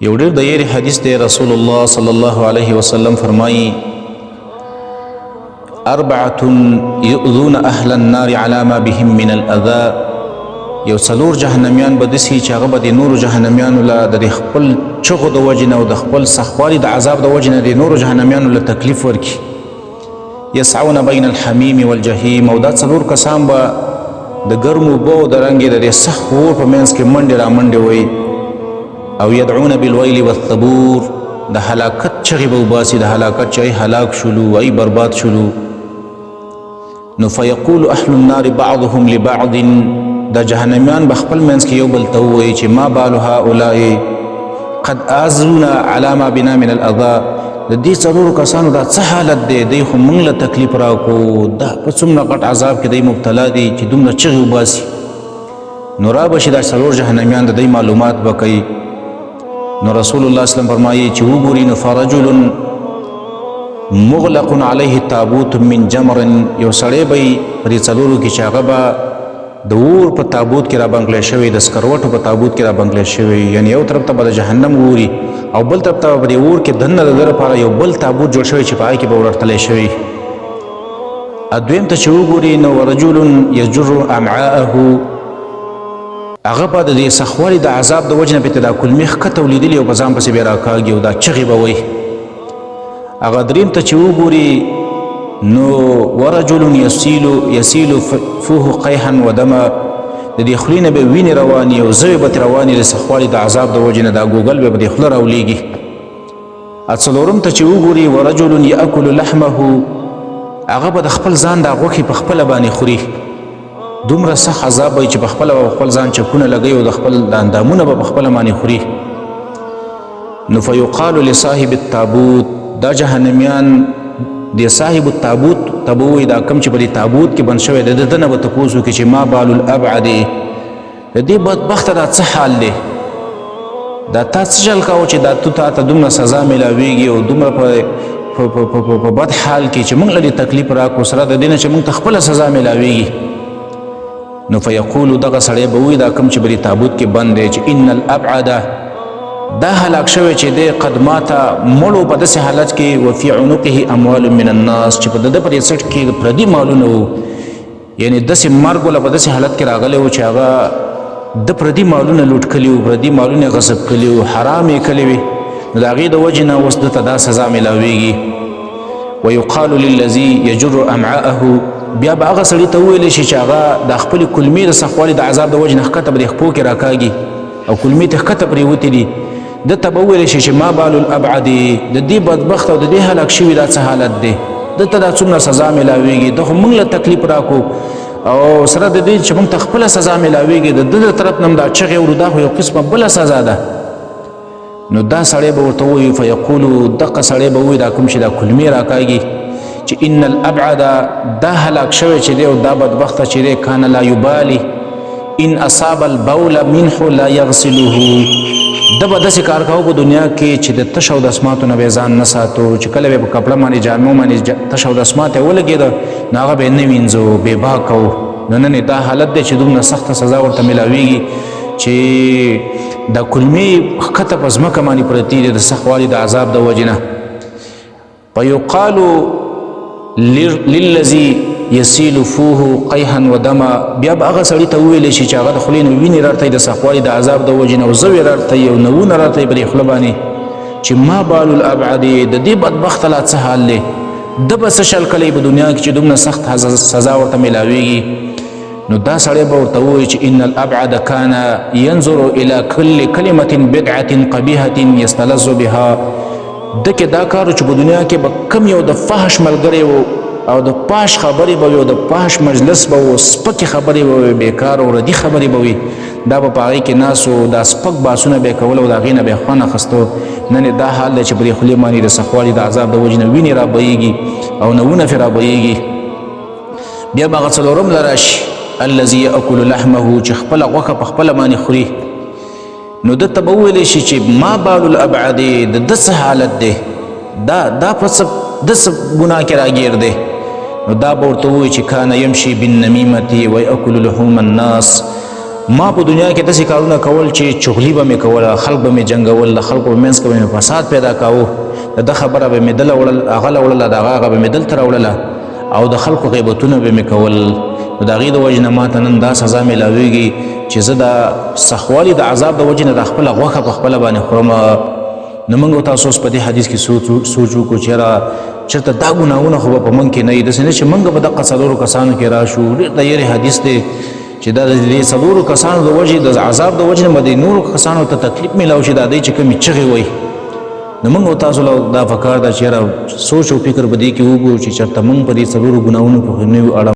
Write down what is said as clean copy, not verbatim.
یو ډیر د یری حدیث دی. رسول الله صلی الله علیه وسلم فرمایي: اربعه یؤذون اهل النار على ما بهم من الاذى. یو څلور جهنميان به داسې چې هغه به د نورو جهنميانو له د خپل چغو د وجې نه او د خپل سختوالي د عذاب د وجې نه د نورو جهنميانو له تکلیف ورکړي. یسعون بین الحمیم والجحیم. او دا څلور کسان به د ګرمو اوبو او د رنګې د دې سخت اور په منځ کې منډې را منډې وایي، او یدعون بالویل والثبور، د هلاکت چغې به وباسي، د هلاکت چغې، هلاک شولو، ای برباد شولو. نو فیقول اهل النار بعضهم لبعض، د جهنميان به خپل منځ کې یو بل ته ووایي چې ما بال هؤلاء قد آزونا على ما بنا من الاذى. د دې څلورو کسانو دا څه حالت دی؟ دی خو موږ له تکلیف راکو، دا په څومره غټ عذاب کې دی مبتلا دي چې دومره چغې وباسي. نو را به شي دا څلور جهنميان، د دوی معلومات به کوي. نو رسول الله اسلام فرمایي چې وګوري، نو فرجل مغلق علیه تابوت من جمر، یو سړی به په دې څلورو کې چې هغه به د اور په تابوت کې را بنګلی شوی، د سکروټو په تابوت کې را بنګلی شوی. یعنی یو طرف ته به د جهنم اوري او بل طرف ته به د اور کې دننه د ده لپاره یو بل تابوت جوړ شوی چې په هغې کې به ورتلی شوی. دویم ته چې وګوري، نو ورجل یجر امعاءه، هغه به د دې سختوالي د عذاب د وجې نه پرې دا کولمې ښکته ولیدلي او په ځان پسې به یې راکاږي او دا چغې به وایي. هغه دریم ته چې وګوري، نو ورجل یسیل فوه قیحا ودما، د دې خولې نه به وینې روانې او زوی به ترې روانې د سختوالي د عذاب د وجې نه، دا ګوګل به په دې خوله راولېږي. څلورم ته چې وګوري، ورجل یاکل لحمه، هغه به د خپل ځان دا غوښې په خپله باندې خوري. دومره سخت عذاب وي چې په خپله به خپل ځان چکونه لګوي او د خپل د اندامونه به په خپله باندې خوري. نو فیقال لصاحب التابوت، دا جهنميان د صاحب التابوت ته به ووایي، دا کوم چې په دې تابوت کې بند شوی دی، د ده نه به تپوس وکړي چې ما بال الابعد، د دې بدبخته دا څه حال دی؟ دا تا څه چل کاوه چې دا تو تا ته دومره سزا میلاویږي او دومره په بد حال کې چې موږ له دې تکلیف راکړو، سره د دې نه چې موږ ته خپله سزا میلاویږي؟ نو فیقول، دغه سړی به وایي، دا کوم چې په دې تابوت کې بند دی، چې ان الابعد، دا هلاک شوی چې دی، قد ماته، مړو په داسې حالت کې، وفي عنقه اموال من الناس، چې په ده په دې څټ کې پردي مالونه وو. یعنی داسې مرګ وله په داسې حالت کې راغلی و چې هغه د پردي مالونه لوټ کړي وو، پردي مالونه یې غصب کړي وو، حرام یې کړي وي. نو د هغې د وجې نه اوس ده ته دا سزا میلاویږي. ویقال للذي یجر امعاءه، بیا به هغه سړي ته وویل شي چې هغه د خپلې کلمې د سختوالي د عذاب د وجې نه ښکته به د خپو کې راکاږي او کلمې ته ښکته پرېوتې دي، ده ته به وویل شي چې ما بال الابعد، د دې بدبخت او د دې هلاک شوي دا څه حالت دی؟ ده ته دا څومره سزا میلاویږي؟ ده خو موږ له تکلیف راکو او سره د دې چې موږ ته خپله سزا میلاویږي، د ده د طرف نه هم دا چغې اورو، دا خو یو قسمه بله سزا ده. نو دا سړی به ورته ووایي، فیقولو، دقه سړی به ووایي، دا کوم چې دا کلمې راکاږي، چې ان الابعد، دا هلاک شوی چې دی او دا بدبخته چې دی، کان لا یبالي ان اصاب البول منه لا یغسله. ده به داسې کار کاوه په دنیا کې چې د تش او دسماتو نه به ځان نه ساتو، چې کله به په کپړه باندې، جامو باندې تش او دسمات یې ولګېده، نو هغه به یې نه وینځو، بې باکه و. نو نن یې دا حالت دی چې دومره سخته سزا ورته میلاویږي چې د کلمې ښکته په ځمکه باندې پرتې دي د سختوالي د عذاب د وجې نه. فیقال للذي یسیل فوه قیحا ودما، بیا به هغه سړي ته وویل شي چې هغه د خولې نه وینې راته د سختوالي د عذاب د وجې نه او زوی راته او نوونه راته په دې خوله باندې، چې ما بال الابعد، د دې بدبخته لا څه حال دی؟ ده به څه شل کړی په دنیا کې چې دومره سخت سزا ورته میلاویږي؟ نو دا سړی به ورته ووایي چې ان الابعد کان ينظر الى كل کلمة بدعة قبیحة یستلذ بها. ده کې دا کار چې په دنیا کې به کم یو د فحش ملګری و او د فحش خبرې به وي او د فحش مجلس به و، سپکې خبرې به وي، بېکار او ردي خبرې به وي، دا به په هغې کې ناست و، دا سپک باسونه به یې کول او د هغې نه به یې خوند اخیستو. نن یې دا حال دی چې په دې خولې باندې د سختوالي د عذاب د وجې نه وینې رابهیږي او نوونه پرې رابهیږي. بیا به هغه څلورم له راشي، الذي یأکل لحمه، چې خپله غوښه په خپله باندې خوري. نو ده ته به وویل شي چې ما بال الابعد، د ده څه حالت دی؟ دا په څه د څه ګناه کې راګیر دی؟ نو دا به ورته ووایي چې کان یمشي بالنمیمة ویأکل لحوم الناس. ما په دنیا کې داسې کارونه کول چې چغلي به مې کوله، خلک به مې جنګول، د خلکو په منځ کې به مې فساد پیدا کاوه، د ده خبره به مې دله وړل، هغه له وړله، د هغه هغه به مې دلته راوړله، او د خلکو غیبتونه به مې کول. نو د هغې د وجې نه ما ته نن دا سزا میلاویږي چې زه د سخوالي د عذاب د وجې نه د خپله غوښه په خپله باندې خورم. نو موږ او تاسو اوس په دې حدیث کې سوچ وکړو چې یاره چېرته دا ګناهونه خو به په موږ کې نه وي، داسې نه چې موږ به دقه څلورو کسانو کې راشو. ډېر د یرې حدیث دی چې دا د دې څلورو کسانو د وجې، د عذاب د وجې نه به د نورو کسانو ته تکلیف میلاو شي، دا دی چې کومې چغې وایي. نو موږ او تاسو له دا پکار ده چې یاره سوچ او فکر په دې کې وکړو چې چېرته موږ په دې څلورو ګناهونو کې نه یو اړه.